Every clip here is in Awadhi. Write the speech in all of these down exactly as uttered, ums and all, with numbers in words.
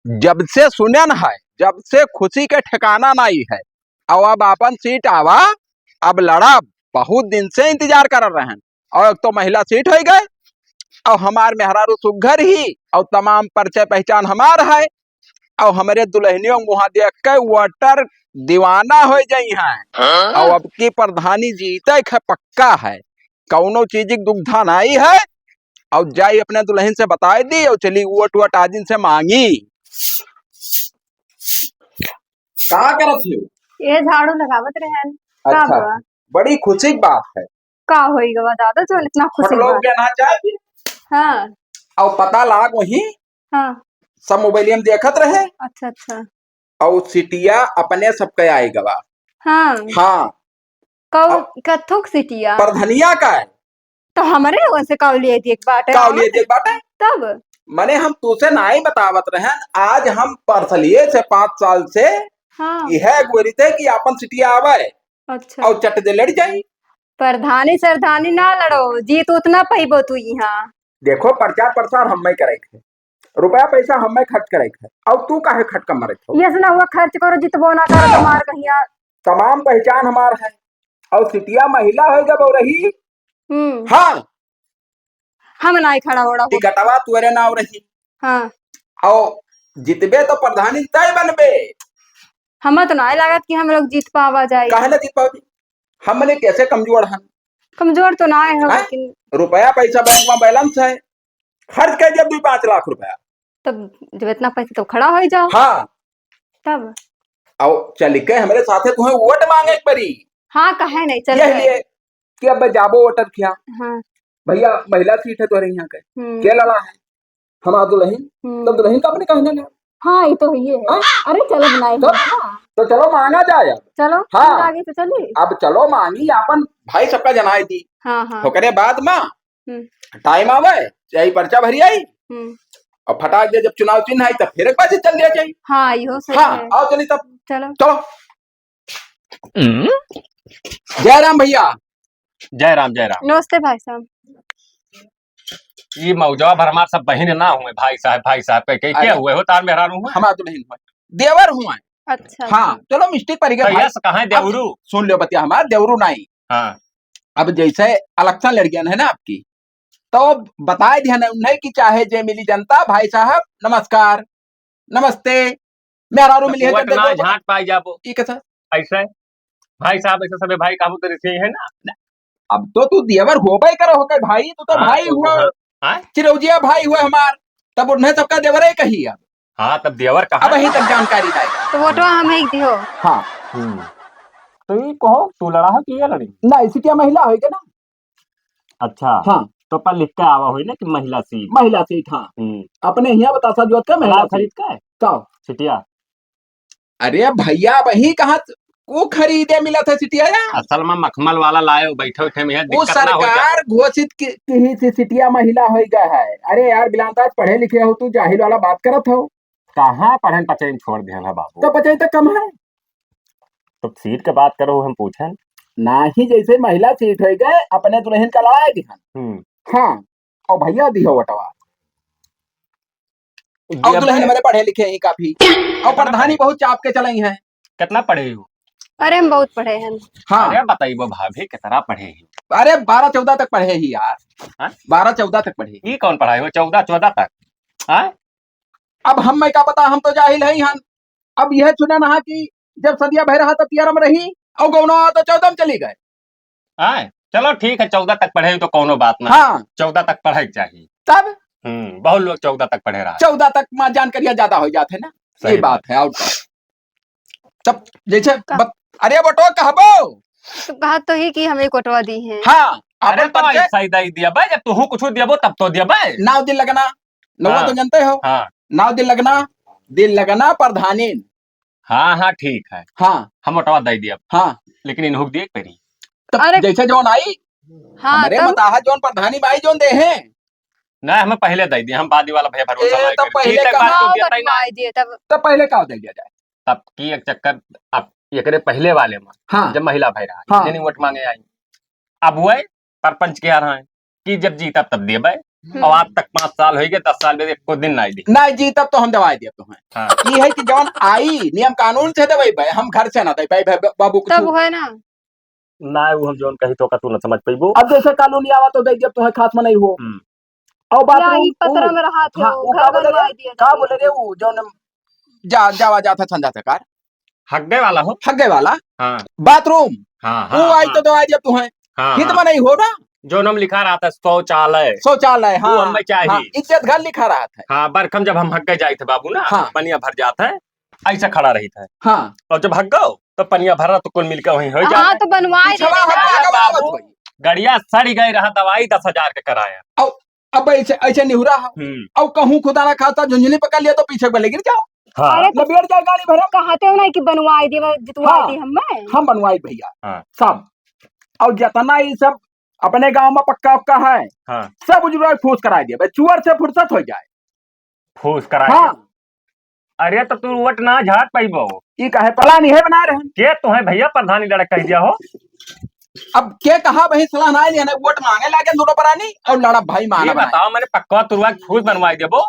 जब से सुनेन है, जब से खुशी के ठिकाना नाई है। और अब आपन सीट आवा, अब लड़ब, बहुत दिन से इंतजार कर रहन। और एक तो महिला सीट होइ गए, और हमार मेहरारू सुघर ही, और तमाम परिचय पहचान हमार है, और हमरे दुल्हनियों मुहा देख के वोटर दीवाना होइ जाई हैं। हाँ? और अब की प्रधानी जीते के पक्का है, कौनो चीज की दुविधा नाई है। और जाई अपने दुल्हन से बताई दी और चली वोट वोट आजिन से मांगी। का करत हो? ये झाड़ू लगावत रहन। का अच्छा, बा? बड़ी खुशी की बात है। का होई गवा दादा जो इतना खुशी होटलों बा? के ना जाए। हाँ। और पता लाग वही। हाँ। सब मोबाइल में देखत रहे। अच्छा, अच्छा। और सिटिया अपने सबके आए गवा। हाँ। हाँ। कौ-, अब कथुक सिटिया? प्रधनिया का है। तो हमरे लोगन से काउ लिए दिए के बाटे? काउ लिए दिए के बाटे? तब? मने हम तोसे नाई बतावत रहन, आज हम परसलिए से पाँच साल से हाँ। यह गोरी थे कि आपन सिटिया आवे अच्छा। और चट दे लड़ जाई। प्रधानी सरधानी ना लड़ो, जीत उतना पइबो तू यहाँ। देखो, प्रचार प्रसार हम्मे करे के है, रुपया पैसा हम्मे खर्च करे के है, और तू काहे खटका मारे हो? ये सुना हुआ खर्च करो, जितबो ना करो, तुम्हार कहिया। तमाम पहचान हमार है, और सिटिया महिला होई गवा रही। हम्म। हाँ। हम नाई खड़ा ओड़ा हो। टिकटवा तोरे नाव रही। हाँ। और जितबे तो प्रधानी तय बनबे। हमें तो नाई लागत कि हम लोग जीत पावा जाए। काहे ना जीत पाओगी? हमने कैसे कमजोर हन? कमजोर तो नाई हो, हैं? लेकिन रुपया पैसा बैंक में बैलेंस है, खर्च कर दिया दो पाँच लाख रुपया। तब जब इतना पैसा तो खड़ा हो ही जाओ। हाँ। तब? और चल के हमरे साथे तुम्हें वोट मांगे एक बारी। हाँ, कहे नहीं, चल यह गए। लिए कि अब जाबो वोटर किया। हाँ। भैया, महिला सीट है तोरे यहाँ के। हम्म। के लड़ा है? हमार दुल्हन। हम्म। तब दुल्हन का अपने कहने ले। हाँ, ये तो है, ये है। हाँ? अरे, चलो बनाए तब? हैं, हाँ। तो चलो मांगा जाए अब। चलो, हाँ। फिर आगे से चली। अब चलो मांगी, आपन भाई सबका जनाए दी। हाँ, हाँ। ओकरे बाद में हम्म। टाइम आवे, चाहे पर्चा भरी आई, हम्म। और फटाक दे जब चुनाव चिन्ह आई, तब फिर एक बार से चल दिया जाए। हाँ, इहो सही हाँ, है। आओ चली तब। चलो। चलो। हम्म। जय राम भैया। जय राम, जय राम। नमस्ते भाई साहब। ये मौजवा भर हमार सब बहिन ना हुए, भाई साहब, भाई साहब कह के, के अरे। हुए हो, तार मेहरारू हुए? हमार दुल्हन हुए, देवर हुए। अच्छा, हाँ, अच्छा। चलो मिस्टेक पड़ गया तो भाई। यस कहाँ है अब देवरू? सुन लो बतिया हमार, देवरू नाई। हाँ। अब जैसे इलेक्शन लड़ गया है ना आपकी, तो बताए दिया ना उन्हें कि चाहे जे मिली जनता, भाई साहब, नमस्कार, नमस्ते, मेहरारू तो मिली है वोट जब ना देखो। झांट पाई जाबो। ई कैसा? ऐसे? भाई साहब, ऐसे सबे भाई काबू तो रिश्ते ही है ना? अब तो तू देवर होबे करो होके भाई, तू तो हाँ, भाई तो हुआ। हाँ, हाँ। चिरौजिया भाई हुआ हमार, तब उन्हें सबका देवर ही कही अब। हाँ, तब देवर कहाँ अब यहीं तक जानकारी नहीं। तो वोटवा हमें ही दियो। हाँ। हम्म। तो ये कहो, तू लड़ा है कि ये लड़ी? ना, इसी क्या महिला है क्या ना? अच्छा। हाँ। तो पर लिख के आवा होई ना कि महिला सीट। महिला सीट, हाँ। हम्म। अपने हियाँ बतासा जोत का महिला लाल सीट। खरीद का है? का? सिटिया। अरे भैया, वही कहाँ त-, वो खरीदे मिला था सिटिया यार? असल में मखमल वाला लाए हो, बैठे उठे में यहाँ वो दिक्कत ना हो जाए। सरकार घोषित की, की ही थी सिटिया महिला होई गया है। अरे यार, बिलांदाज पढ़े लिखे हो, तू जाहिल वाला बात करत हो। कहाँ पढ़न पचैन छोड़ दिहन है बाबू? तो पचैन तक कम है। तो सीट के बात करो, हम पूछन। नाही, जैसे महिला सीट होई गए, अपने दुल्हन का लड़ाई दिहन। हम्म। हाँ, और भैया दिहो वोटवा। और दिया दुल्हन भाई। हमारे पढ़े लिखे ही काफी। और प्रधानी बहुत चाप के चलाई हैं। कितना पढ़े हो? अरे, हम बहुत पढ़े हैं। हाँ। अरे, बताइबो भाभी, कितना पढ़े हो? अरे, बारह चौदह तक पढ़े ही यार। हाँ? बारह चौदह तक पढ़े। ये कौन पढ़ाई हो, चौदह चौदह तक? हाँ? अब हम, मैं का पता, हम तो जाहिल है ही हन। अब यह सुना ना कि जब सदिया भय रहा तो तियरम रही और गौना तो चौदह में चली गए। आए, चलो ठीक है, चौदह तक पढ़े तो कौनो बात ना। हाँ। चौदह तक पढ़े के चाहिए। तब? हम्म, बहुत लोग चौदह तक पढ़े रहा। चौदह तक माँ जानकारियाँ ज्यादा हो जाते हैं ना। सही ये बात बात। है, और क्या? तब जैसे का? बत-, अरे बटो कहबो। तो कहा तो ही कि हमें कोटवा दी है। हाँ, अरे अपन तो परिचय। ऐसा ही दे दिया भाई, जब तू कुछ दिया वो तब तो दिया भाई। नाव दिल लगना, नौवा हाँ। तो जानते हो। हाँ। नाव दिल लगना, दिल लगना प्रधानी। हाँ, हाँ, ठीक है। हाँ। हम वोटवा दे दिया। हाँ। लेकिन इन्हों के दिए के पड़ी। तब अरे। जैसे जौन आई, हाँ, हमरे तब? बताहा जौन प्रधानी बाई जौन दे हैं। ना, हमें पहले दे दिया, हम बाद वाला भैया भरोसा ए, नहीं तब करते। पहले जीते के बाद कहाँ तो देता ही ना। दिए तब? तब पहले का दे दिया जाए? तब की एक चक्कर, अब एकरे पहले वाले में, हाँ। जब महिला भय रहा, हाँ। यानी वोट मांगे आई। अब वह सरपंच के आ रहा है कि जब जीता तब देबे। हम्म। अब आज तक पाँच साल होइ गए, दस साल में एको दिन नाहीं दी। नाहीं जी, तब तो हम दवाई दिया तुम्हें। हाँ। ये है कि जौन आई नियम कानून से दवाई भाई, हम घर से ना दे भाई, भाई, बाबू कुछ तब है ना। नाहीं, वो हम जौन कही तो का तू न समझ पइबो। अब जैसे कानूनी आवा तो दे दिया तुम्हें, खास में नहीं हो। हम्म। और बात या रूम, ई पतरा ऊ, में रहा थे, हाँ, वो ऊ घर का बोले बनवा रे, दिया का जाए। बोले रे, वो जौन जा, जावा जात है संध्या से कार। हग्गे वाला हो? हग्गे वाला? हाँ। बाथरूम? हाँ, वो हाँ, आई हाँ। तो दवाई दिया तुम्हें। हाँ, हित हाँ। में नहीं हो ना? जौन हम लिखा रहा था शौचालय। शौचालय, वो हाँ, हमें चाहिए। हाँ, इज्जत घर लिखा रहा था। हाँ, बरखम जब हम हग्गे जाए थे बाबू ना, हाँ। पनिया भर जात है, ऐसा खड़ा रही था। हाँ। और जब हग्गो, तो पनिया भरा तो कुल मिलकर वहीं हो जाए। हाँ, तो बनवाए पिछवा देते हग्गा ना। का बाबू, बाबू। गड़िया सड़ी गए रहा, दवाई दस हजार के कराया। और अब ऐसे, ऐसे निहुरा हो। हम्म। और कहूँ खुदा ना खास्ता झुंझुनी पकड़ लिया तो पीछे बले गिर जाओ। हाँ। अरे तो लपेट जाए गाड़ी भरम। कहते हो ना कि बनवाए दिए, जितवाए हाँ। दिए हमें। हम बनवाए भैया। हाँ। सब। और जितना ये सब अपने गांव में पक्का उक्का है, हाँ। सब उजड़ा फूस कराए दिए। भाई चुअर से फुर्सत हो जाए। फूस कराए हाँ। दिए। अरे तो तू वोट ना झाड़ पाइबो। ई काहे पलानी है बना रहे? के तुम्हें भैया प्रधानी लड़क कह दिया हो? अब के कहा भाई सलाह ना लिया ना, वोट मांगे लागे दोनों परानी और लड़ा भाई माना ये बनाए। बताओ, मैंने पक्का तुरवा फूस बनवाई देबो,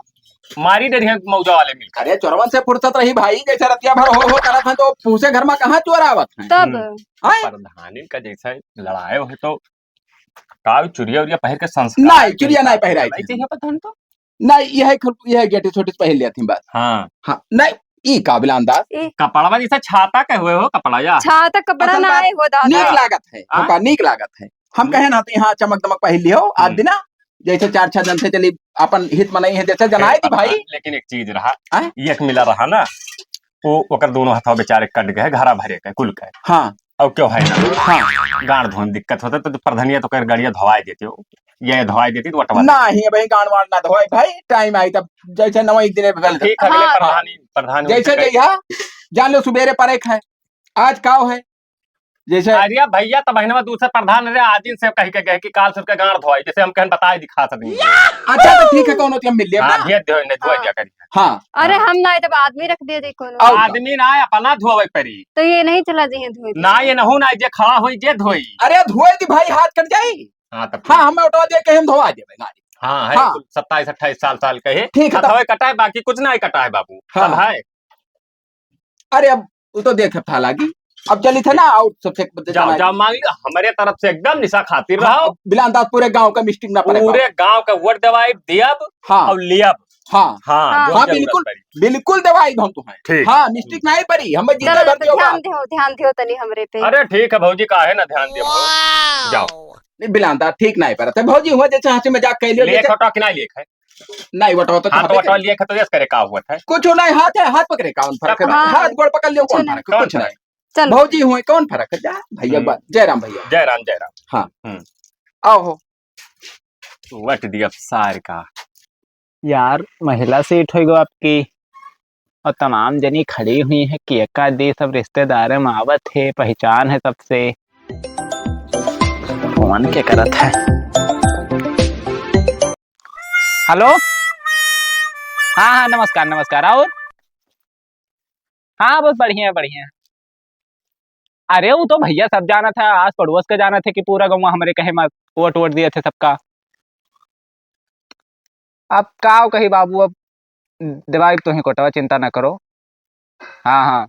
मारी डरिया मौजा वाले मिलकर। अरे चोरवन से फुर्सत रही भाई, जैसे रतिया भर हो हो करत हैं तो फूसे घर में कहाँ चोर आवत हैं? तब। हम्म। आए? प्रधानी का जैसे लड़ाए हो तो का चुरिया उरिया पहिर के संस्कार नहीं, चुरिया नहीं पहिराई नहीं थी। चाहिए प्रधान तो। नहीं, यह ख-, यह गेटी छोटी पहिर लिया थी बस। हाँ। हाँ, नहीं, ई का बिलान दास। ए। कपड़वा जैसे छाता के हुए हो, कपड़ा या? छाता कपड़ा पसंद ना बात आए हो दादा। नीक लागत है, हाँ? हमका नीक लागत है। हम हम्म। कहे ना तो यहाँ चमक दमक पहिर लियो, आज हम्म। दिना जैसे चार छह जन से चली अपन हित मनई है, जैसे जनाए ए, दी भाई। लेकिन एक चीज रहा, आय? एक मिला रहा ना, वो ओकर दोनों हथवा बेचारे कट गए, घरा भरे के, कुल के। हाँ। और क्यों है ना? हाँ। गांड धोन दिक्कत होता तो, तो प्रधनिया तो कर गाड़िया धोवाए देते हो, ये धोवाए देती तो वटवा देती। नहीं, भाई गांड वांड ना धोए भाई, टाइम आई तब जैसे नवा एक दिन बदल ठीक है, अगले हाँ। प्रधानी, प्रधानी जैसे उनसे जइहा, जान लो सुबेरे परे खाए, आज काव है, जैसे अरे भैया, तब बहिनवा दूसरे प्रधान रे, आदिन से कह के गए कि काल सुन के गांड धोई, जैसे हम कहन बताए दिखा सकते हैं। अच्छा, तो ठीक है, कौन होती हम मिल लिया हाँ, ना? भेज दो, इन्हें धोई हाँ। दिया करिए। हाँ। अरे हाँ। हम ना, तब आदमी रख दिए थे कौन? और का? आदमी ना, अपना धोवे परी। तो ये नहीं चला जी धोई ना, दिए। ये नहू ना, जे खड़ा होई, जे धोई। अरे धोए दी भाई, हाथ कट जाई। हाँ, तब हाँ, ठीक। हमें उठवा दिया कि हम धोवा देबे गाड़ी। हाँ, है, हाँ। कुल सत्ताईस अट्ठाईस साल, साल के है। ठीक है, तब हथवे कटा है, बाकी कुछ नहीं कटा है बाबू। हाँ। सब है। अरे अब वो तो देखे था लागी। अब चली थे ना, और सबसे जाओ, जाओ मांग लियो, हमारे तरफ से एकदम निशा खातिर हाँ, रहो। अब बिलान दास पूरे गांव का मिस्टेक ना पड़े पूरे बाबू। गांव का वोट देवाई दियब हाँ। और लियब। हाँ। हाँ, हाँ। वोट हाँ, जरूरत बिल्कुल, पड़ी। बिल्कुल देवाई हम तुम्हें। ठीक। हाँ, मिस्टेक नहीं पड़ी, हम जीते चलो, भर तो दियो ध्यान बात। दियो, ध्यान दियो तनी हमरे पे। अरे ठीक है भौजी, काहे ना ध्यान दियो, जाओ। नहीं, बिलान दास ठीक नहीं पड़त है भौजी, हुआ जैसे हंसी मजाक कर लियो, लेख जैसे हटाओ कि नहीं लेख है? नहीं, वटवा तो हाथ हाथे वटवा के लिए खतोयस करे का हुआ था? कुछ नहीं, हाथ है, हाथ पकड़े, कौन फर्क है? हाँ। हाथ गोड़ पकड़ लियो, कौन कुछ फर्क है? नहीं। कुछ नहीं। चलो। भौजी हुए, कौन फर्क है? जा, भैया हम्म। बा-, जय राम भैया। जय राम, जय राम। हाँ। हम्म। आओ हो। वट दिया सार का। यार, महिला सीट होई गो आपकी। और तमाम जनी खड़ी हुई है, केका दी, सब रिश्तेदार में आवत है, पहचान है सबसे। फोन के करत है। हेलो, हाँ, हाँ, नमस्कार, नमस्कार। और? हाँ, बस बढ़िया, बढ़िया। अरे, वो तो भैया सब जानत है, आस पड़ोस के जानत है कि पूरा गौवा हमरे कहे में वोट, वोट दिए थे सबका। अब का कही बाबू, अब देवाई तो ही कोटवा, चिंता ना करो। हाँ, हाँ।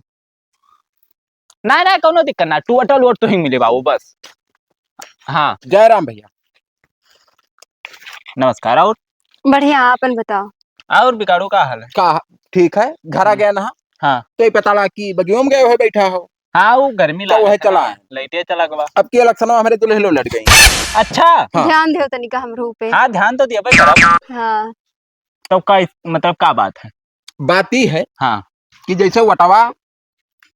ना, ना, कौनो दिक्कत ना, टोटल वोट तो ही मिले बाबू, बस। हाँ। जय राम भैया। नमस्कार, और? बढ़िया, आपन बताओ। और बिकाड़ू का हाल है? का, ठीक है, घर आ हम्म। गया ना? हाँ। तो ये पता लगा कि बगियों में गए हुए बैठा हो। हाँ, वो गर्मी तो लागे वह है चला ना, है। लाइटे चला गवा। अब की इलेक्शन में हमारे दुल्हे लो लड़ गई। अच्छा। हाँ। ध्यान दियो तनिका हमरो पे। हाँ, ध्यान तो दिया भाई, करब। हाँ। तो का इस-, मतलब का बात है? बात ई है हाँ। कि जैसे वटवा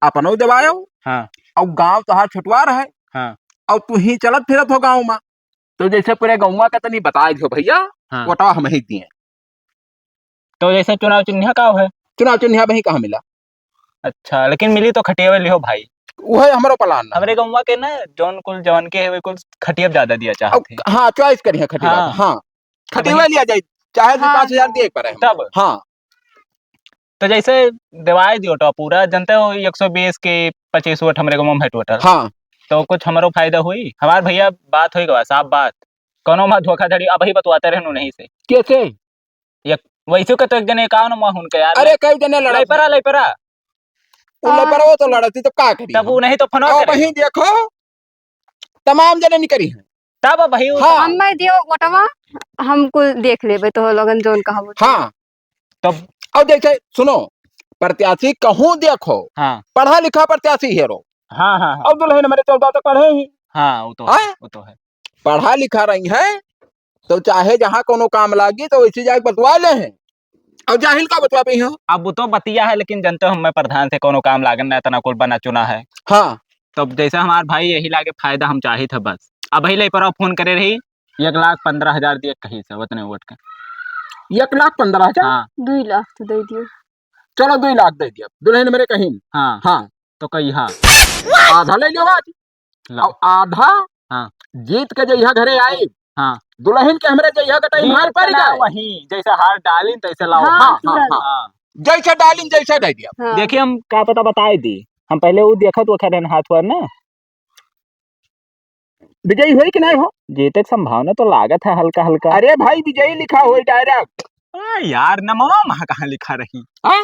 अपनो देवायो हाँ। और गांव तोहार छुटवा रहे हाँ। और तू ही चलत फिरत हो गांव में, तो जैसे पूरे गौवा का तनी बताए दियो भैया, हाँ। वटवा हम ही दिए। तो जैसे चुनाव चिन्ह का है? चुनाव चिन्ह वही कहाँ मिला? अच्छा, लेकिन मिली तो खटिया वाली हो भाई। वह हमरो प्लान ना हमरे है। गौवा के ना, जौन कुल जवान के है, वे कुल खटिया ज्यादा दिया चाहत अब, है। हाँ, चॉइस करिए खटिया हाँ। का, हाँ। खटिया वही लिया जाए, चाहे तो हाँ, पाँच हजार हाँ। दिए पर है हम। तब? हाँ। तो जैसे देवाई दियो तो पूरा जनते हो, एक सौ बीस के पच्चीस वोट हमरे गौवा में है टोटल। हाँ। तो कुछ हमरो फायदा हुई? हमार भैया बात होई गवा, साफ बात। कौनो मा धोखाधड़ी, अबही बतवाते रहनू नहीं से। कैसे? एक, वैसे के तो एक जने का न मुँह उनके यार। अरे, कई जने लड़त लइपरा, हैं। लइपरा। उ लइपरा वो तो लड़ती तो का करी? तब उ नहीं तो फोन करे। वही देखो, तमाम जने निकरी हैं। तब वही उ हाँ। हमें दियो वोटवा, हम कुल देख लेबे तो लोगन जौन कहबो। हाँ। तब और जैसे सुनो, प्रत्याशी कहूँ देखो, हाँ। पढ़ा लिखा प्रत्याशी हेरो। हाँ, हाँ, हाँ। और दुल्हन हमारे चौदह तक पढ़े ही। हाँ, वो तो हाँ? है, वो तो है। पढ़ा लिखा रही है, तो चाहे जहाँ कोनो काम लागी, तो वैसे जाके बतवा ले हैं। और जाहिल का बतवा पई हो? अब वो तो बतिया है, लेकिन जनते हो, हमें प्रधान से कोनो काम लागन ना, इतना कुल बना चुना है। हाँ। तब जैसे हमार भाई यही लागे फायदा हम चाहित है बस। अबही लइपरा फोन करे रही, एक लाख पन्द्रह हजार दिए कही से, उतने वोट के। एक लाख पन्द्रह हजार? हाँ। दुई लाख तो दे दियो। चलो, दुई लाख दे दिया, दुल्हन मेरे कहीं। हाँ। हाँ। तो कही हाँ। आधा ले लियो आज। लो। और आधा हाँ। जीत के जइहा घरे आई, हाँ। दुल्हन के हमरे जइहा गटई जीत मार के पड़ ना गए। वही, जैसे हार डालिन तैसे लाओ। हाँ, हाँ, हाँ, तुरंत। हाँ। जैसे डालिन जैसे दे दिया। हाँ। देखिए, हम का पता बताए दी, हम पहले वो देखत वो खड़े हाथ पर ना। विजयी होई कि नहीं हो? जीते के संभावना तो लागत है हल्का हल्का। अरे भाई, विजयी लिखा होई direct। आ यार, नमवा महा कहाँ लिखा रही? हाँ?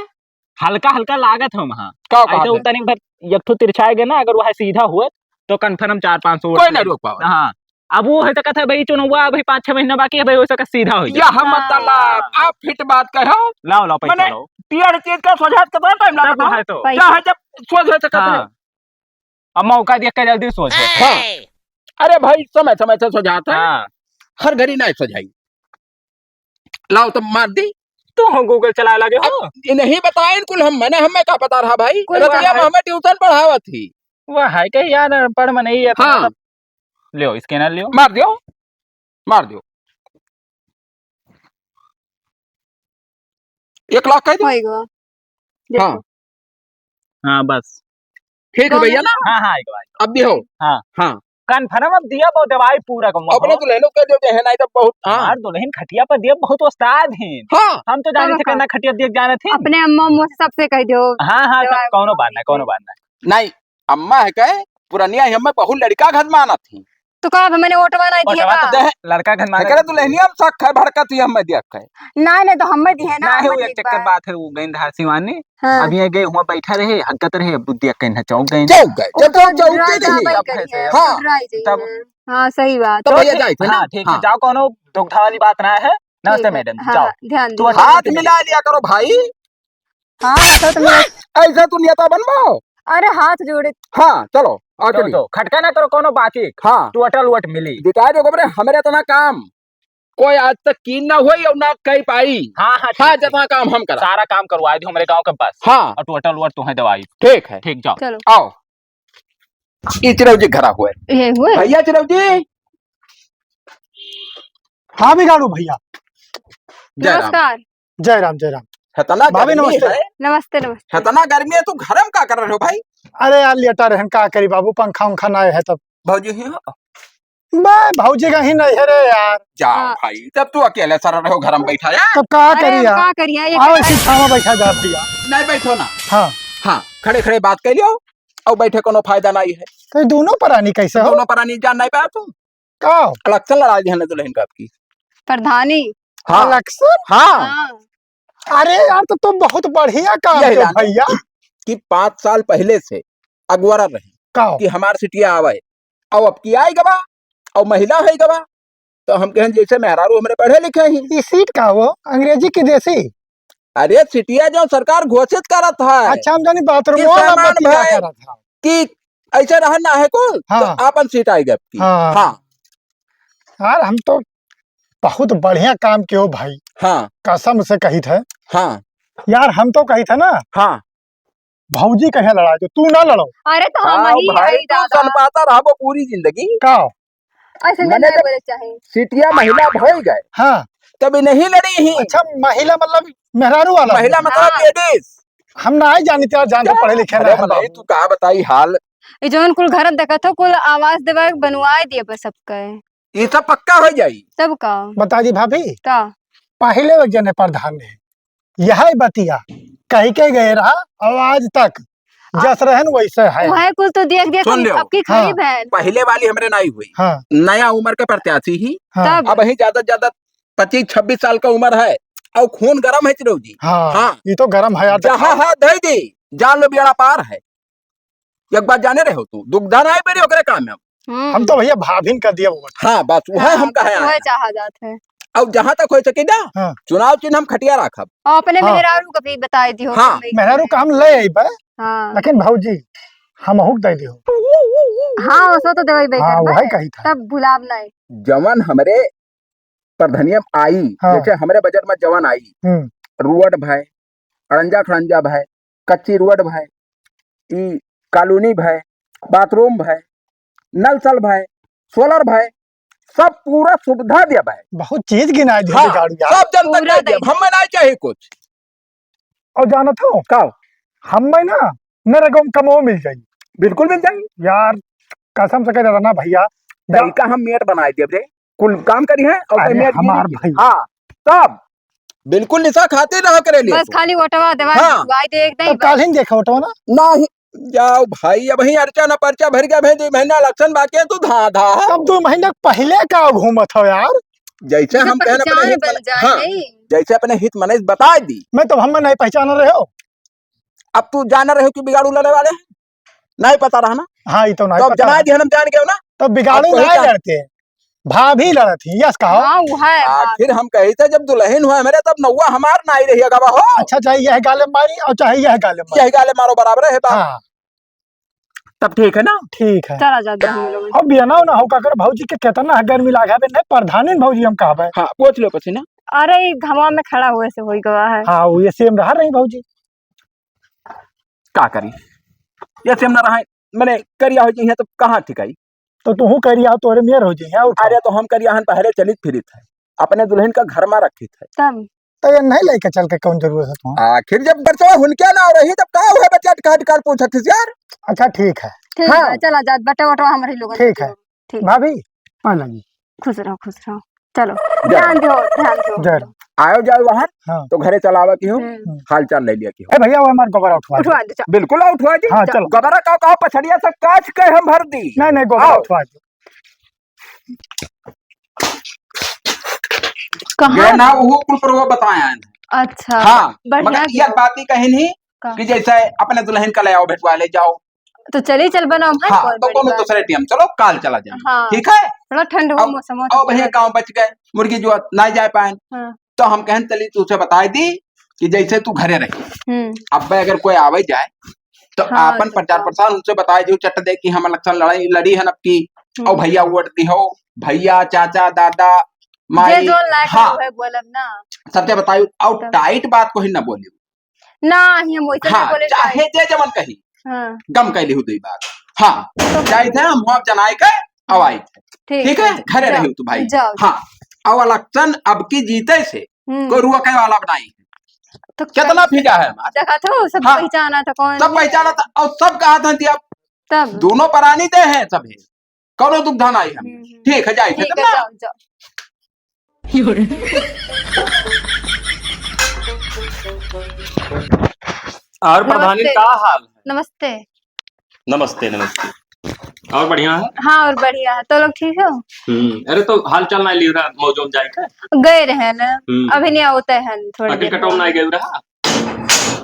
हल्का हल्का लागत है वहाँ। का ऐसे कहत है? उतनी भर एक ठो तिरछाए गए ना, अगर वह सीधा हुआ तो confirm चार पाँच सौ वोट कोई ना मिली। रोक पावे। हाँ, अब वो है तो कहता है भाई चुनाव अभी पाँच छह महीना बाकी है भाई, हो सके सीधा हो जाए। यह मतलब आप फिट बात कहो। लाओ, लाओ, पैसा मने लाओ। टेढ़ चीज का सोझात कितना टाइम तब लगता है? है तो। क्या है जब सोझ हो सकता है? हाँ। अब मौका देख के जल्दी सोच। हाँ। अरे भाई, समय समय से सोझात है। हाँ। हर घड़ी नहीं सोझाई। लाओ तब मार दी। तू हो Google चलाए लगे हो। अब इन्हीं बताए कुल हम, मने हमें का पता रहा भाई? कुल रतिया में हमें tuition पढ़ावत थी। वह है के यार, पढ़ में नहीं है तो हाँ। मतलब, लियो, scanner लियो। मार दियो, मार दियो। एक लाख कह दो। होई गवा। हाँ। देखो। हाँ, बस। ठीक है भैया ना? हाँ, हाँ, एक बार। अब दियो। हाँ। हाँ। Confirm अब दिया, बहुत दवाई पूरा कहूँ अपने अब। दुल्हनों के जो है ना, तो बहुत, हाँ। हमार दुल्हन खटिया पर दिया, बहुत उस्ताद हैं। हाँ। हम तो जाने थे कहाँ? कितना खटिया दिया जाने थे। अपने अम्मा अम्मा से सबसे कह दियो। हाँ, हाँ, सब दवाई कौनो बात ना, कौनो बात ना। नहीं, अम्मा है कहे, पुरनिया ही हमें बहुत लड़का घर मानत ही। तो का अब मैंने वोटवा नहीं दिए वोटवा का? तो दे, लड़का घर मानत एकरे ही। दुल्हनिया में शक है, भड़कत ही हमें दिया कहे। नहीं, नहीं, तो हमें दिए ना, नहीं, हमें वो दिए एक चक्कर बा। बात है, वो गई धार सिवानी। हाँ। अब ये गए हुआ बैठा रहे, हगत रहे, अब दिया कहीं ना चौक गए। चौक गए, वो जब तो चौक, चौक dry के रही। जाबे तब करी कैसे? है, हाँ। Dry जाई तब है। हाँ, सही बात। तो तो भैया ठीक, जाए थे ना? हाँ, ठीक है, हाँ। जाओ, कौनो दुविधा वाली बात ना है। ठीक नमस्ते है। मैडम, हाँ, जाओ। हाँ, ध्यान तू दीजिए। हाथ मिला लिया करो भाई। हाँ, तो तुम ऐसा तू नेता बनबो? अरे, हाथ जोड़े। हाँ, चलो, आओ, चलो, चलिए। चलो, खटका ना करो, कोनो बात ही। हाँ। तू अटल वट मिली। जिताए जो गोबरे, हमरे इतना काम कोई आज तक कीन ना होई और ना कई पाई। हाँ, हाँ, ठीक, हाँ, ठीक। जितना काम हम करा। सारा काम करवाए दियो हमरे गाँव के बस। हाँ। और तू अटल वट तुम्हें दवाई। ठीक है। ठीक, जाओ। चलो। आओ। ई चिरौजी घरा हुए। ये हुए? भैया चिरौजी। हाँ बिगाड़ू भैया। जय राम। नमस्कार। जय राम, जय राम। हेतना भाभी, गर्मी नमस्ते। है। नमस्ते, नमस्ते। हेतना गर्मी है, तू घर में का कर रहे हो भाई? अरे यार, लेटा रहन, का करी बाबू, पंखा उंखा ना है तब। भौजी ही हो? बे, भौजी का ही नहीं है रे यार। जाओ हाँ। भाई, तब तू अकेले सर रहे हो, घर में बैठा यार। तब का अरे, करी हम यार? का करी यार, ये आओ, क्या इसी छावा बैठा जा दिया। नहीं बैठो ना। हाँ। हाँ, खड़े खड़े बात कर लियो, और बैठे कोनो फायदा नहीं है। तो ये दोनों परानी कैसे हो? दोनों परानी जान नहीं पाया तू? का? इलेक्शन लड़ा दी है ना दुल्हन का आपकी। प्रधानी। हाँ। इलेक्शन? हाँ। हाँ। अरे यार, तो तुम बहुत बढ़िया काम यही कियो लाने भैया। कि पाँच साल पहले से अगुवारा रहे का? कि हमार सिटिया आवे, और अब की आई गवा, और महिला है गवा, तो हम कहन जैसे मेहरारू हमरे पढ़े लिखे ही। ई सीट का वो अंग्रेजी की देसी? अरे सिटिया जो सरकार घोषित करत है अच्छा, हम जानी बाथरूम कि वाला सामान बतिया भाई करत है। कि ऐसे रहना है कुल, तो हाँ। आपन सीट आएगी आपकी। हाँ। हाँ। यार, हम तो बहुत बढ़िया काम कियो भाई। हाँ। कसम से कहित है। हाँ। यार, हम तो कहित है ना। हाँ। भौजी कहे लड़ा जो, तू ना लड़ो। अरे, तो हम हाँ, ही भाई, आई तू दादा। सनपाता रहबो पूरी जिंदगी। का? ऐसे मने नहीं जब बोले चाहे। सिटिया महिला भई गए। हाँ। तब नहीं लड़ी ही। अच्छा, महिला मतलब मेहरारू वाला? महिला मतलब हाँ। Ladies। हम ना ही जानी, तेरा जान तो क्या? पढ़े लिखे अरे ना है बताई, बाबू। तू का बताई हाल? ये जौन कुल घर देखत हो, कुल आवास देवा बनवाए दिए बस सबके। ये सब पक्का हो जाई। सब का? बता दी भाभी। का? पहले एक जने प्रधान है, यह बतिया कह के गए रहा, और आज तक जस रहन वैसे है। वह कुल तो देख देख सुन हम लियो। अबकी खड़ी हाँ। बहन। पहिले वाली हमरे नाई हुई। हाँ। नया उम्र के प्रत्याशी ही। हाँ। तब? अब ही ज्यादा से ज्यादा पच्चीस छब्बीस साल का उम्र है, और खून गरम है चिरऊ जी। हाँ, हाँ। ये तो गरम है यार, जहाँ देखो। हाथ धई दी, जान लो बेड़ा पार है। एक बात जाने रहे हो तू, दुख धन आए बेरी ओकरे काम में। हम्म। हम तो भैया भाभिन कर दिया वोट। हाँ, बस वह हाँ, हम कहे बस आए वह हैं। चाहा जात है। अब जहाँ तक हो सके ना, हाँ। चुनाव चिन्ह हम खटिया राखब। और अपने हाँ। मेहरारू का भी बताए दियो हाँ। कि मैं मेहरारू का हम ले आई बे, हाँ। लेकिन भौजी, हमहू के दे दियो। हाँ, उसको तो देवे ही हाँ, करबे। वही कही था। तब भुलाब नहीं। जवन हमरे प्रधनिया में आई, हाँ। जैसे हमरे बजट में जवन आई, हम्म। रोड भय, अड़ंजा खड़ंजा भय, कच्ची रोड भय, ई कॉलोनी भय, बाथरूम भय, नल सल भय, सोलर भय, सब पूरा सुविधा दिया भय। बहुत चीज गिनाई दिया हाँ, गाड़ी यार। सब जनता पूरा के दिया। दिया। हमें नहीं चाहिए कुछ। और जानत हो? का? हमें ना नरेगा में कमो मिल जाई। बिल्कुल मिल जाई। यार, कसम से कह देता ना भैया, जा- तरीका हम मेट बनाए देब रे। कुल काम करी है और अरे मेट हमार गिरी। भाई। हाँ, तब बिल्कुल निशा खाते रहा करे लिए बस तू। खाली वोटवा देवा हाँ। दुआई दे एकदम तब बस। काल ही देखा वोटवा ना। नहीं, जाओ भाई, अब ही अर्चा ना पर्चा भर गया, भाई, दो महीना इलेक्शन बाकी है, तू धा, धा। तब दो महीना पहले का घूमत हो यार? जैसे जैसे हम कहना अपने पहचान हित बन मन-, जाए हाँ, नहीं। जैसे अपने हित मनई बता दी। मैं तो हम नहीं पहचान रहे हो। अब तू जान रहे हो कि बिगाड़ू लड़े वाले हैं? नहीं पता रहा ना? हाँ, ये तो नहीं तो अब पता जना रहा। दिहन हम जान गए ना? तो बिगाड़ू अब कोई नहीं जान- लड़ते, भाभी लड़त ही, यस कहो। हाँ, वो है बात। आखिर हम कही थे जब दुल्हन हुआ हमारे तब नौवा हमार नाई रही अगवा हो। अच्छा, चाहे यह गाले मारी और चाहे यह गाले मारी। यह गाले मारो बराबर है बात। हाँ। तब ठीक है ना? ठीक है। चला जात बा हम लोग। अब बियाना ना हो का कर भौजी के कितना है गर्मी लागे है, नहीं प्रधानी भौजी हम कहबे। हाँ, पूछ लो पसीना। अरे, ई घामा में खड़ा हुए से होई गवा है। हाँ, वो ये सेम रहा रही भौजी। का करी? ये सेम ना रहा, मने करिया हो जइहे तो कहाँ ठिकाई? तो तू करिया हो, तोरे मेर हो जइहे, और का? अरे तो हम करिया हन पहले चलित फिरित है, अपने दुल्हन का घर में रखित है। तब? तो ये नहीं लेके चल के कौन जरूरत है तुम्हें? आखिर जब बरसवा हुनके ना रही तब का हुआ बच्चा काट काट पूछत थी यार? अच्छा ठीक है। ठीक हाँ। है, चला जात बटे वटवा हमरे लोगन ठीक के है। ठीक। भाभी, पाँव लागी। खुश रहो, खुश रहो। चलो, जय ध्यान दो, ध्यान दो। जय राम। आयो जाओ बाहर, हाँ। तो घरे चलावा की हो, हम्म। हाल चाल ले लिया की हो। ए भैया, वो हमार गोबर उठवा दे। उठवा दे, चल। बिल्कुल उठवा दी। हाँ, चल। चलो। गोबरा का, का पछड़िया से काच के हम भर दी। नहीं, नहीं, गोबर आओ। उठवा दे। कहाँ? ये ना वो कुल पर वो बताया है। अच्छा, हाँ, बढ़िया मगर ये किया। बात ही कही नहीं का? कि जैसे अपने दुल्हन का ले आओ, भेटवा ले जाओ। तो चली चल बनाओ भाई, हाँ, कौन तो बड़ी कोनो बात दूसरे है। टाइम चलो, काल चला जाए। हाँ, ठीक है? थोड़ा ठंड हो अब, मौसम हो, अब तो भैया थोड़ा गाँव बच गए, मुर्गी जो ना जा पाए, हाँ। तो हम कहन चली तुझसे बताई दी कि जैसे तू घरे रही। हम्म। अब अगर कोई आवे जाए तो हाँ, आपन तो प्रचार तो। प्रसार उनसे बताई दी, चट दे कि हम इलेक्शन लड़ाई लड़ी है अब की, हम्म। और भैया वोट दी हो, भैया, चाचा, दादा, जे माई, जोन लायक हाँ। रहे बोलब ना। सबसे बताई, और तब। टाइट बात को ही ना बोली। ना, ही हम वैसे हाँ, नहीं बोले चाहे टाइट। जे जवन कही, हाँ। गम कैली हो दुई बार। हाँ, तो जाइत है, हम मुआव जनाए के, हम्म। अवाई थे। ठीक ठीक है, है, घरे जाओ, रही तू भाई। जाओ। हाँ, अब इलेक्शन अब की जीते से हम्म। कोई रुआ के वाला बनाई। तो कितना क्या फिजा है हमार? देखा तो, सब हाँ। पहचाना था कौन सब है। पहचाना था, और सब कहा था कि अब तब? दोनों परानी दे हैं सब है। कौनो दुख धान आई हम। हम्म, हम्म। ठीक है, जाई, ठीक खत्म है, ना? जाओ, जाओ। और प्रधानी नमस्ते। का हाल है? नमस्ते। नमस्ते, नमस्ते। और बढ़िया है? हाँ, और बढ़िया है। तो लोग ठीक हो? हम्म, अरे तो हाल चाल ना लियो रहा, मौजों जाए का? गए रहे ना, हम्म। अभी नहीं आवते हैं, थोड़ी अकिल देर कटवा में। ना गए रहा?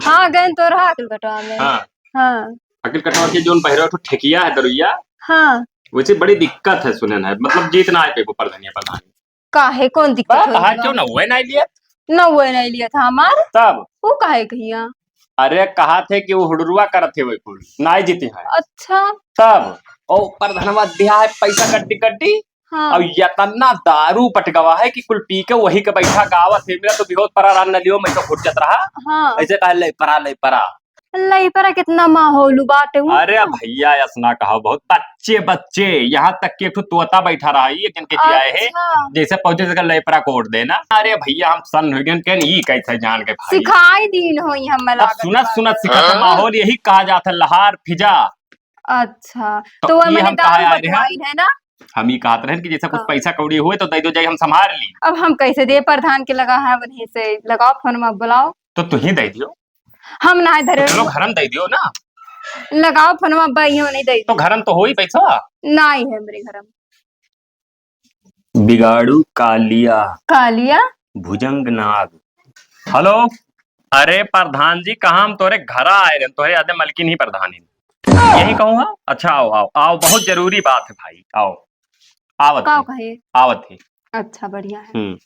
हाँ, गए तो रहा अकिल कटवा में। हाँ। हाँ। अकिल कटवा के जोन बहरे ठो ठेकिया है दरुइया। हाँ। वैसे बड़ी दिक्कत है सुने ना, मतलब जीत ना आए पे प्रधानिया प्रधान। काहे, कौन दिक्कत बा, होई तहार बा? क्यों ना हुए ना लिया? ना हुए ना लिया था हमार। तब? वो काहे कहिया? अरे कहा थे कि वो हुडरुआ करत है वही कुल, ना ही जीती है। अच्छा। तब? ओ प्रधानवा दिया है पैसा कट्टी कट्टी। हाँ। और यतना दारू पटगवा है कि कुल पी के वही के बैठा गावत है, मेरा तो बिहोत परा रान न लियो, मैं तो घुट जात रहा। हाँ। ऐसे कहा ले परा, ले परा। लइपरा कितना माहौलू बाटे उ। अरे भैया, ऐसा ना कहो, बहुत बच्चे, बच्चे, यहाँ तक कि एक ठो तोता बैठा रहा, ये किनके जिया है, अच्छा। जैसे पहुंचे जगह लइपरा को ओढ़ देना। अरे भैया, हम सन्न हो गए, कहन, ई कैसे जान के भाई? सिखाई दीन होई हमें अब लागत सुनत, बा। सुनत, सिखत हाँ? माहौल यही कहा जाता है, लहार फिजा। अच्छा, तो तो वो ये मैंने हम कहा दारू आए रहे हैं। बटवाइन है ना? हम ही कहत रहे कि जैसे कुछ हाँ। पैसा कौड़ी हुए तो दे दो, जाए हम संभाल ली। अब हम कैसे दे, प्रधान के लगा है, वहीं से लगाओ फोन में, बुलाओ। तो तू ही दे दियो। हम ना धरे तो चलो, हो। घर में दे दियो ना। लगाओ फोनवा, अब्बा इहो नहीं दे। तो घरम तो होई पैसा? नाई है हमरे घरम। बिगाड़ू कालिया। कालिया? भुजंग नाग। हेलो, अरे प्रधान जी, कहाँ हम तोरे घरा आए रहे, तोरे यादे मलकिन ही प्रधान ही। यही कहूँ हाँ? अच्छा, आओ, आओ, आओ, बहुत जरूरी बात है भाई, आओ। आवत का है, कहे? आवत है। अच्छा, बढ़िया है। हम्म।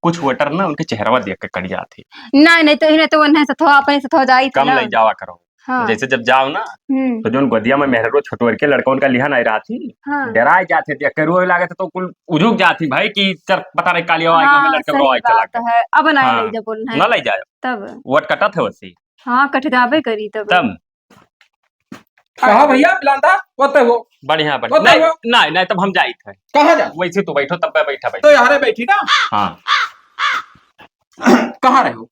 कुछ वोटर ना उनके चेहरवा देख के कट जात है। नहीं, नहीं, तो इन्हें तो उन्हें से थो, अपने से थो जाई थे कम ना। ले जावा करो। हाँ। जैसे जब जाओ ना, हम्म। तो जोन गोदिया में मेहररो छोटवर के लड़का उनका लिहा नहीं रहती, हाँ। डराए जाते देख के रोए लागत तो कुल उजुक जाती भाई कि चल पता नहीं कालियो आई, हाँ, हमें लड़का सही को आई चला बात के। है। अब ना हाँ। ले जा बोल है। ना ले जाओ। तब। वोट कटत है वैसे। हाँ, कट जाबे करी तब। तब। कहा भैया, बिलांदा, ओते हो। बढ़िया, बढ़िया। ओते नहीं, हो। नहीं, नहीं, तब हम जाइत है। कहाँ जा? वैसे तो बैठो, तब पे बैठा, बैठा। तो यारे बैठी ना। हाँ। कहाँ रहे हो?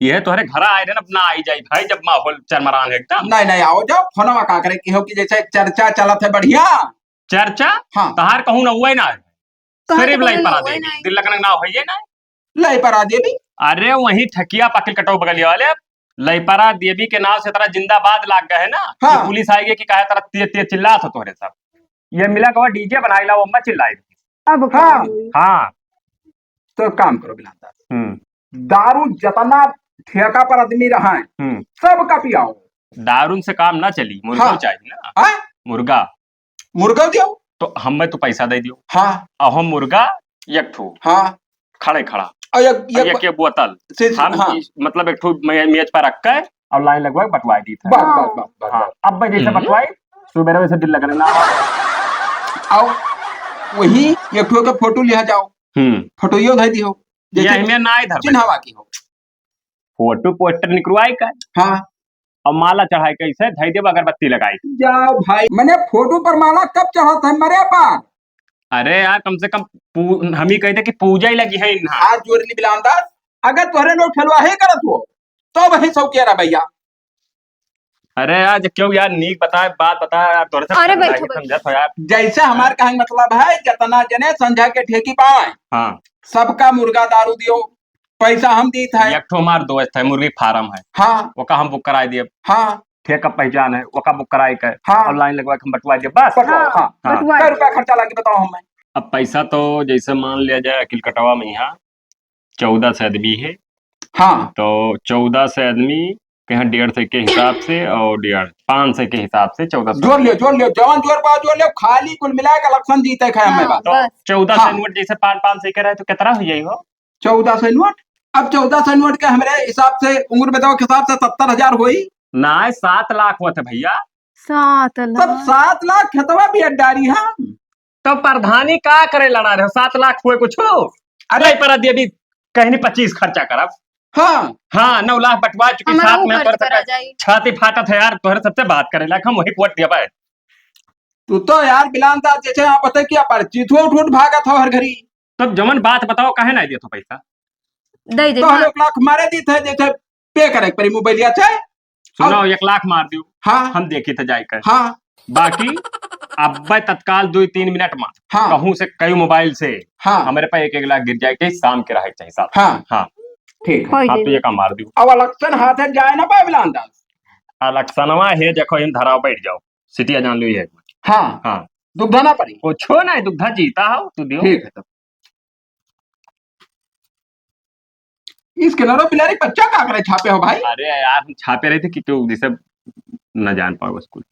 ये तोहरे घर आए रहे ना, अपना आई जाई भाई, जब माहौल चरमरान है एकदम। नहीं, नहीं, आओ जाओ, फोनवा का करे की हो कि जैसे चर्चा चलत है बढ़िया। चर्चा? हाँ। तहार कहूँ ना हुआ ही ना है। कहाँ सिर्फ तो लाई कहूँ ना परा हुआ ही देवी, ना है। दिल लगन ना होइए ना। लाई परा देवी। अरे वही ठकिया पकिल कटो बगलिया वाले, लइपरा देवी के नाव से तोरा जिंदाबाद लाग गए है ना, हाँ। कि पुलिस आई गई कि काहे तोरा तेज तेज चिल्लात हो तोहरे सब। ये मिला के डीजे बनाई ला, वो मत चिल्लाई। अब का हाँ। होई? हाँ। तो काम करो बिलांदा। हम्म। दारू जतना ठेका पर आदमी रहा है, हम्म। सबका पियाओ। दारू से काम ना चली, मुर्गा हाँ। चाहिए ना। हाँ? मुर्गा। मुर्गा दियो। तो हमें तो पैसा दे दियो। हाँ। अब हम मुर्गा एक ठो। हाँ। खड़े खड़ा। और एक, और एक एक, एक बोतल। से, से, हम हाँ। इस, मतलब एक ठो मे-, मेज पर रख के और लाइन लगवा के बंटवा दी था। बस, हाँ। बस, बस, बस, हाँ। बस। अब भाई जैसे हम्म। बंटवाई, सुबह वैसे दिल लगने ना। आओ, वही एक ठो के फोटो लिया जाओ। हम्म। फोटो यो धर दियो। जैसे ये हमें ना इधर चिन्हवा की हो। फोटो पोस्टर निकलवाई का। हाँ। और माला चढ़ाई के ऐसे धई देब, अगरबत्ती लगाई। जाओ भाई, मने फोटो पर माला कब चढ़त है मरे पर? अरे यार, कम से कम पू-, हम ही कहते कि पूजा ही लगी है इन्हा। हाथ जोड़ ली बिलांदा, अगर तोहरे लोग ठेलवा ही करत हो, तो वही शौकिया रहा भैया। अरे यार, जो क्यों यार, नीक बताए, बात बताए यार, तोहरे से अरे बैठो, समझत हो यार। जैसे हमार कहे मतलब है, जितना जने संझा के ठेकी पाए, हाँ। सबका मुर्गा दारू दियो, पैसा हम दीत है। एक ठो हमार दोस्त है, मुर्गी फार्म है। हाँ। ओका हम बुक कराई दिए। हाँ। ठेका पहचान है, ओका बुक कराई के, हाँ। और लाइन लगवा के हम बंटवा दिए, बस। बंटवाओ, हाँ। हाँ। बंटवाओ। कै रुपया खर्चा लागी, बताओ हमें। अब पैसा तो जैसे मान लिया जाए, अकिल कटवा में यहाँ चौदह सौ आदमी है। हाँ। तो चौदह सौ आदमी के यहाँ डेढ़ सौ के हिसाब से और डेढ़, पाँच सौ के हिसाब से चौदह सौ। जोड़ लियो, जोड़ लियो, जवान जोड़ पाओ, जोड़ लियो, खाली कुल मिला के इलेक्शन जीते खाए हमें हाँ, बात। तो बस। चौदह सौ हाँ। नोट जैसे पाँच, पाँच सौ के रहे तो कितना हो जाई हो? चौदह सौ नोट? अब चौदह सौ नोट के हमरे हिसाब से, उम्र बताओ के हिसाब से सत्तर हजार होई। ना, सात लाख होत है भैया। सात तब लाख? सात लाख खेतवा भी अड्डारी है। तो प्रधानी का करे लड़ा रहे हो? सात लाख हुए कुछ हो? अरे अरे पर अभी, अभी कहीं नहीं पच्चीस खर्चा करब। हाँ। हाँ, नौ लाख बंटवा चुकी, हमारा साथ वो में खर्च तोरे करा सबसे जाई। छाती फाटत है यार, तोहरे सबसे बात करे लायक हम वही वोट देबे। तू तो यार बिलान साहब जैसे आप बता कि अपरिचित हो, उठ उठ भागत हो हर घड़ी। तब जमन बात बताओ, काहे ना देत हो पैसा? दे दे, तो हम मार। एक लाख मारे दी थे, जैसे पे करे परी मोबाइलिया से। सुनो, अब एक लाख मार दियो। हाँ। हम देखी थे जाए कर। हाँ। बाकी अब तत्काल दो तीन मिनट में हाँ। कहूँ से कई मोबाइल से हाँ। हमारे पास एक एक लाख गिर जाए के शाम के रहे चाहिए साहब। हाँ। हाँ। ठीक है। होई आप तो जाई। ये काम मार दियो। अब इलेक्शन हाथ है जाए ना पाए बिलान दास। इलेक्शनवा है, देखो इन धराव बैठ जाओ, सिटिया जान लो ये। हाँ। हाँ। दुग्धा ना पड़ी। कुछो ना, दुग्धा जीता हो, तू दियो। ठीक है तब। इस किनारो बिलारी बच्चा का करे छापे हो भाई? अरे यार, हम छापे रहे थे कि क्यों जैसे न जान पाओ स्कूल।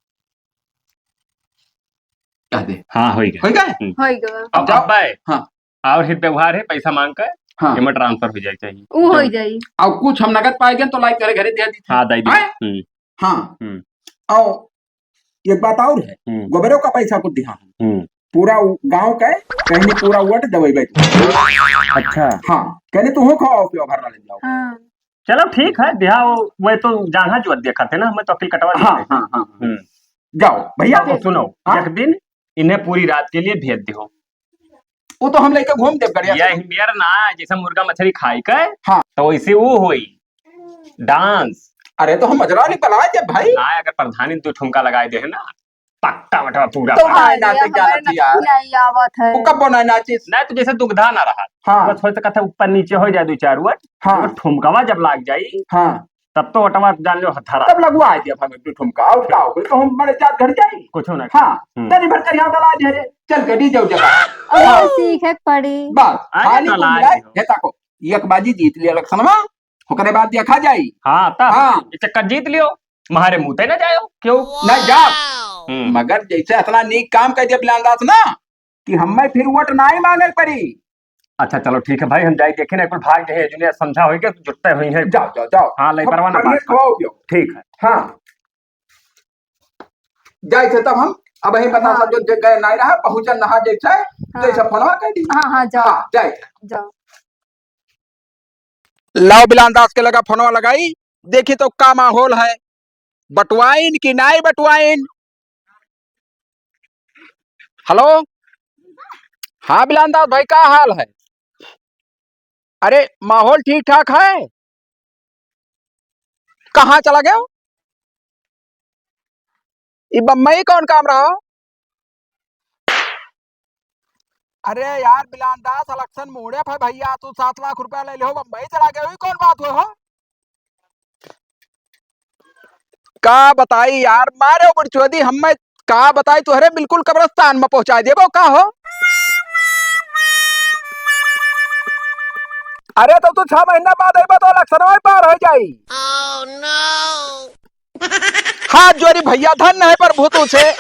कह दे। हाँ, हो गया। हो गया? हम्म। हो गया। अब अब जाओ। अब भाई, हाँ। और हित व्यवहार है, पैसा मांग कर हाँ। एमे ट्रांसफर हो जाए चाहिए। ऊ हो जाई। और कुछ हम नगद पाए गए तो लाइक करे घरे दे दी। हाँ, दे दी। हैं? हम्म। हाँ। हम्म। और एक बात और है, हम्म। गोबरों का पैसा कुछ दिहा हम। हम्म। पूरा उ-, गांव का कहीं पूरा वोट दबाई बैठ। अच्छा। हाँ, कहने तो हो खाओ, पियो, भरना ले जाओ। हाँ। चलो ठीक है, दिहा वो, वो तो जांघा जो देखा थे ना, हमें तो अकिल कटवा हाँ, देते। हाँ, हाँ, हाँ। हम्म। जाओ, भैया तो दे। सुनो, हाँ? एक दिन इन्हें पूरी रात के लिए भेज दो। वो तो हम लेके घूम देब गड़िया से। यही मेर ना, जैसे मुर्गा मछली खाई के, हाँ। तो वैसे वो होई, डांस। अरे तो हम मजरा नहीं पलाए जब भाई। ना, अगर प्रधानी दो ठुमका लगाए दे है ना, पक्का बटवा पूरा तो पार। नाय अरे, नाचे हमारे जानत यार। नहीं आवत है। वो कब बनाए नाचिस? नहीं तो जैसे दुग्धा ना रहा। हाँ। बस हो सकता है ऊपर नीचे हो जाए दो चार वट। हाँ। तो ठुमकावा जब लाग जाई, हाँ। तब तो वोटवा जान लो हथारा। तब लगवा दिया हम एक ठुमका, और का हो गई? तो हम बड़े चार घर जाई। कुछ ना। हाँ, हम्म। तनी भर कर यहाँ डला दे रे, चल के डीजे उजे का। अरे, हाँ। सीखे के पड़ी। बस, अरे, खाली तो तुम लाज मिलाए, हो। ये ताको, एक बाजी जीत लिया इलेक्शन में, ओकरे बाद देखा जाई। हाँ, तब हाँ। ये चक्कर जीत लियो, मारे मुँह ते ना जायो, क्यों? ना जाओ। हम्म। मगर जैसे इतना नीक काम कर दिया बिलान दास ना, कि हमें फिर वोट ना ही मांगे पड़ी। अच्छा, चलो ठीक है भाई, हम जाई देखी ना, कुल भाग गए हैं, जूनियर समझा होई के जुट्टे हुई हैं। जाओ, जाओ, जाओ। हाँ, लई हम परवा ना बढ़िया पास। खवाओ पियो। ठीक है। हाँ। जाई थे तब हम, अब यही बता हाँ। सब जो गए नहीं रहा, पहुँचन नहा जैसे, हाँ। जैसे फोनवा कर दी। हाँ, हाँ, जाओ। हाँ, जाई। जाओ। लाओ बिलान दास के लगा फोनवा लगाई, देखी तो का माहौल है, बटवाइन कि नाई बटवाइन। हेलो, हाँ बिलान दास भाई, का हाल है? अरे माहौल ठीक ठाक है? कहाँ चला गया? ई बम्बई कौन काम रहा? अरे यार बिलान दास, इलेक्शन मोड़े पे भैया, तू सात लाख रुपया ले लिहो, बम्बई चला गए, ई कौन बात हुआ हो? का बताई यार, मारे बुढ़चोदी, हमें का बताई, तुहरे बिल्कुल कब्रिस्तान में पहुंचा देबो का हो? अरे तो तू छह महीना बाद अइबो तो इलेक्शन में पार हो जाई। हाथ जोड़ी भैया, धन्य है प्रभु तू से।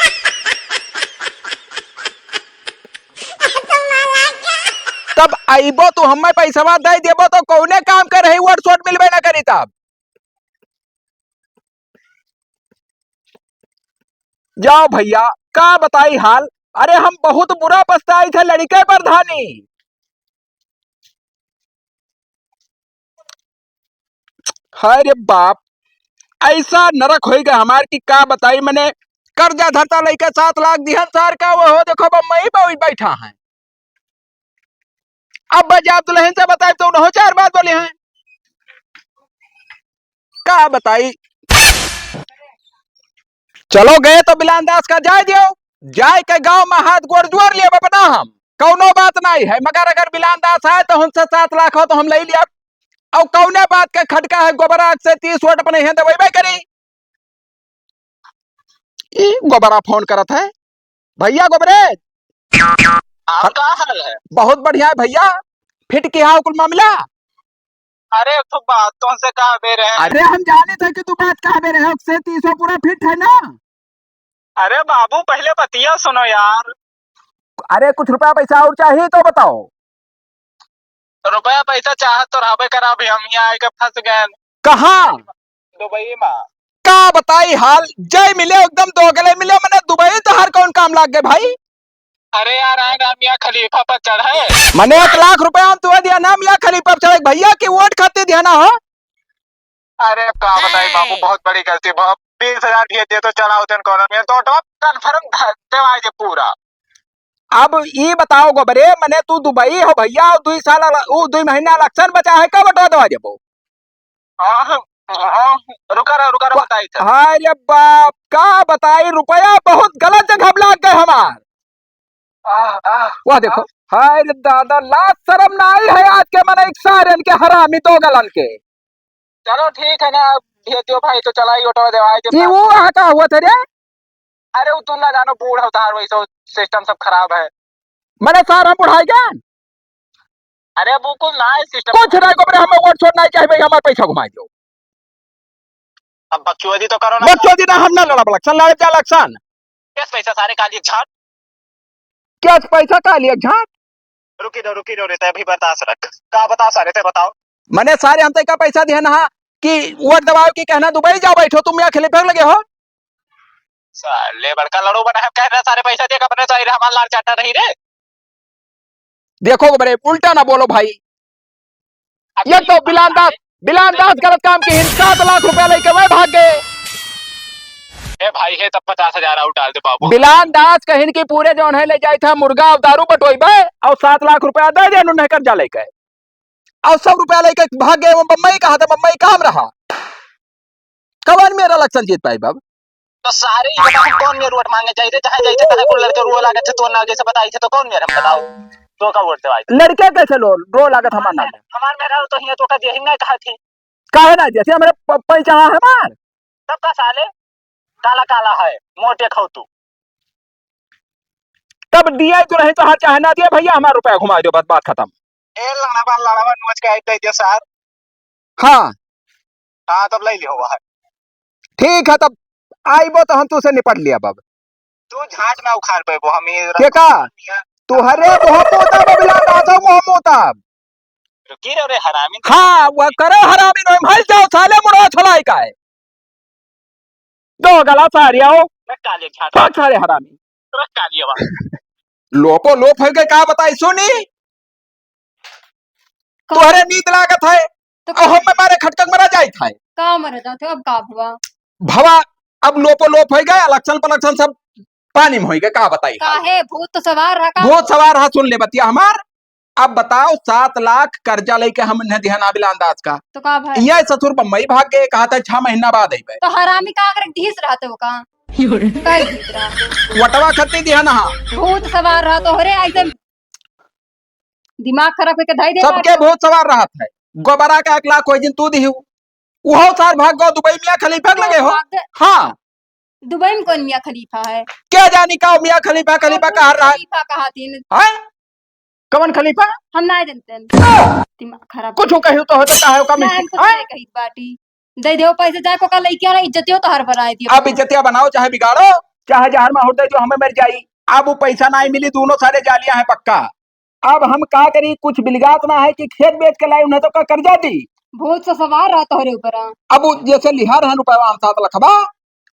तब अइबो तू, हमें पैसवा दे देबो तो कौने काम के रही, वोट सोट मिलबे ना करी तब। जाओ भैया, का बताई हाल। अरे हम बहुत बुरा पछताई थे लड़के प्रधानी। हाय रे बाप, ऐसा नरक होई गया हमार कि का बताई। मने कर्जा धरता लइके सात लाख दिहन सार का, वो हो देखो बम्बई पे बैठा है। अब बजाब दुल्हन से बताई तो उन्हों चार बात बोले हैं, का बताई। चलो गए तो बिलान दास का जाए दियो, जाए के गांव में हाथ गोड़ जोड़ लिया बबना हम, कौनो बात नहीं है, मगर अगर बिलान दास आए तो हमसे सात लाख हो तो हम ले लिया। और कौने बात के खटका है, गोबरा से तीस वोट अपने हैं दवाई करी। ई गोबरा फोन करत है, भैया गोबरे। हाँ, का हाल है? बहुत बढ़िया है भैया, फिट किहा कुल मामला। अरे, एक ठो बात तुमसे कहबे रहे। अरे, हम जाने थे कि तू बात कहबे रहे, से तीसो पूरा फिट है ना? अरे बाबू, पहले बतिया सुनो यार। अरे, कुछ रुपया पैसा और चाहिए तो बताओ। रुपया पैसा चाहत तो रहबे करा, अभी हम यहाँ आके फंस गए। कहाँ? दुबई में। का बताई हाल, जय मिले एकदम दोगले मिले, मने दुबई तोहार कौन काम लाग गए भाई? अरे यार, आए ना मियाँ खलीफा पर चढ़े। मने एक लाख रुपया हम तुहे दिया ना मियाँ खलीफा पर चढ़े, भैया की वोट खातिर दिया ना हो। अरे का बताई बाबू, बहुत बड़ी गलती भा-, बीस हजार भेज दे तो चला होते कौन, मेरे तो ऑटो कन्फर्म ध-, देवाई दे पूरा। अब ई बताओ गोबरे, मने तू दुबई हो भैया, और दुई साल अल-, ऊ दुई महीना इलेक्शन बचा है, कब वोट देवा देबो? आह, आह, रुका रहा, रुका रहा, वा-, बताई था। हाय रे बाप, का बताई, रुपया बहुत गलत जगह में लाग गए हमार। आह, आह, वाह, देखो, आह। हाय रे दादा, लाज शर्म ना आई है आज के मने एक सारन के, हरामी दोगलन के। चलो ठीक है ना, भेज दियो भाई, तो चला ही ऑटो देवाई दे। ये वो वहाँ का हुआ था रे? अरे वो तू ना जानो, बूढ़ अवतार, वही सब सिस्टम सब खराब है। मने सार हम बुढ़ाई गए? अरे, वो कुल ना है सिस्टम। कुछ नहीं, गोबरे, हमें वोट छोट नहीं चाहिए भाई, हमारे पैसा घुमा दो। अब बकचोदी तो करो ना। बकचोदी ना, हम ना लड़ब इलेक्शन, लड़े जा इलेक्शन। कैस पैसा सारे काली झाट? कैस पैसा काली झाट? रुकी रहो, रुकी रहो रे, तै अभी बर्दाश्त रख। का बता सारे, तै बताओ। मने सारे हम तै का पैसा दिए ना कि वोट दबाओ कि कहना दुबई जाओ बैठो, तुम यहाँ खिले फेंक लगे हो। साले बड़का लड़ो बना है, कह रहा सारे पैसा दे, अपने सारे हमार लार चाटा नहीं रे। देखो बड़े, उल्टा ना बोलो भाई। अब ये तो बिलान दास, बिलान दास गलत काम की हिन, सात लाख रुपया लेके वह भाग गए। ए भाई है तब पचास हजार और डाल दे बाबू। बिलान दास कहिन की पूरे जौन है ले जाए था मुर्गा और दारू बटोइबे और सात लाख रुपया दे दे उन्हें कर्जा लेके। और सौ रुपया लेके भाग गए, वो बम्बई कहा था, बम्बई काम रहा। कवन मेरा इलेक्शन जीत पाई बाबू? तो सारे ही बताओ, कौन मेरे वोट मांगे जाए थे, जहाँ जाए थे, तहाँ कुल लड़के रो लागे थे, तो ना जैसे बताई थे, तो कौन मेरा हम बताओ, तो का वोट देवाई थे? लड़के कैसे रो, रो लागत हमार नाम है? हमार मेरा तो हियाँ तो का जेहिम नहीं कहा थी। काहे ना दिया? हमरे प-, पैसा है हमार। तब का साले? काला काला है, मोटे खाओ तू। तब दिया ही तो रहे तो हर चाहे ना दिया भैया, हमार रुपया घुमा दो, बस बात खत्म। ए लड़वा, लड़वा नोच के आई दे दे सार। हाँ। हाँ, तब ले लियो वह। ठीक है, तब आइबो तो हम तुसे निपट लिया बाब। तू झाट ना उखाड़ पेबो, हम ये के का? तू हरे मोह पोता बबला दादा मोह मोता। रुकी रे, रे हरामी। हाँ, वह करो हरामी, नहीं भाई जाओ साले मुड़ो छलाई का है। दो गला सारे आओ। मैं काले झाट। भाग सारे हरामी। रख कालिया बा। लोपो लोप हो गए, का बताई सुनी? का? तोहरे नींद लागत है, तो अब हम मारे खटकक मरा जाइत है। का मरा जात है, अब का भवा? भवा, अब लोपो लोप हो गए, इलेक्शन पलेक्शन सब पानी में हो गए, का बताई? काहे? भूत तो सवार रहा का? भूत सवार रहा, सुन ले बतिया हमार। अब बताओ, सात लाख कर्जा लेके हम इन्हें दिहन आबिला अंदाज का। तो का भाई? ये ससुर बम्बई भाग गए, कहा था छह महीना बाद अइबे। तो हरामी का अगर घीस रहा तो का? का घीस रहा? वटवा खत्ती दिहन हा। भूत सवार रहा तोहरे, ऐसे दिमाग खराब करके धई दे सबके रहा। भूत सवार रहत है। गोबरा का एक लाख कोई दिन तू दिहू, उहो सार भाग गो दुबई मियाँ खलीफा के लगे हो। भाग गए। हाँ। दुबई में कौन मियाँ खलीफा है? क्या जानी का मियाँ खलीफा, खलीफा कौन कहाँ रहा? खलीफा कहाँ थी? हैं? कौन खलीफा? हम ना जानते हैं। दिमाग खराब। कुछ कहियो तो होता का है, का ना, मिस्त्री? हम कुछ हैं? नहीं कही बाटी। दे दो पैसे, जाए को का लइकिया ना, इज्जतियो तो हर बनाए दियो। अब इज्जतिया बनाओ, चाहे बिगाड़ो, चाहे जहर में होते जो हमें मर जाई। अब वो पैसा नहीं मिली, दोनों सारे जालिया हैं पक्का। अब हम का करी, कुछ बिलगात ना है कि खेत बेच के लाई, उन्हें तो का कर्जा दी। भूत से सवार रहा तोहरे ऊपर, हाँ। अब वो जैसे लिहा रहन रुपया हम सात लखबा,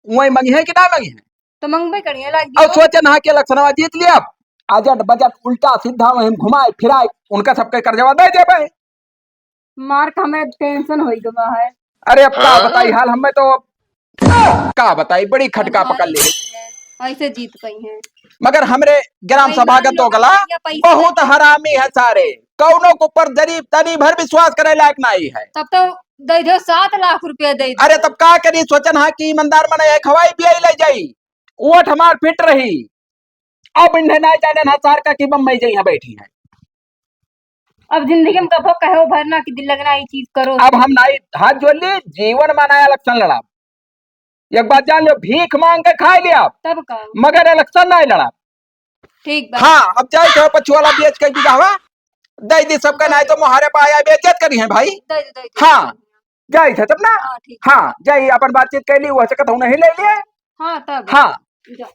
वही मंगी है कि ना मंगी है? तो मंगबे करिए, लाग अब दियो। सोचे ना कि इलेक्शनवा जीत लिया, अब अजट बजट उल्टा सीधा वहीं घुमाए फिराए, उनका सबके कर्जवा दे देबे। मार का हमें टेंशन होई गवा है। अरे अब का बताई हाल, हमें तो का बताई, बड़ी खटका पकड़ ली। ऐसे जीत गई हैं। मगर हमरे ग्राम सभा के दोगला बहुत हरामी है सारे, कौनो के ऊपर जरी तनी भर विश्वास करे लायक नहीं है। तब तो दे दो, सात लाख रुपया दे दो। अरे तब का करी, सोचन हा कि ईमानदार मने एक हवाई बियाई ले जाई, वोट हमार फिट रही। अब इन्हें ना जाने ना सार का कि बम्बई जाई है बैठी है। अब जिंदगी में कभो कहो भर ना कि दिल लगना ये चीज करो। अब हम नाई हाथ जोड़ ली, जीवन में नया इलेक्शन लड़ा। एक बात जान लो, भीख मांग के खाए लिया, तब का? मगर इलेक्शन नहीं लड़ा। ठीक बा। हाँ, अब जाए तो पछुआला बेच के बिगावा, दे दी सबका, नहीं तो मोहारे पाया बेचत करी है भाई। दे दे, दे दे। हाँ, जाए थे तब ना। हाँ, ठीक। हाँ, जाए अपन बातचीत कर ली, वह से कहता हूँ नहीं ले लिए। हाँ, तब। हाँ। जा।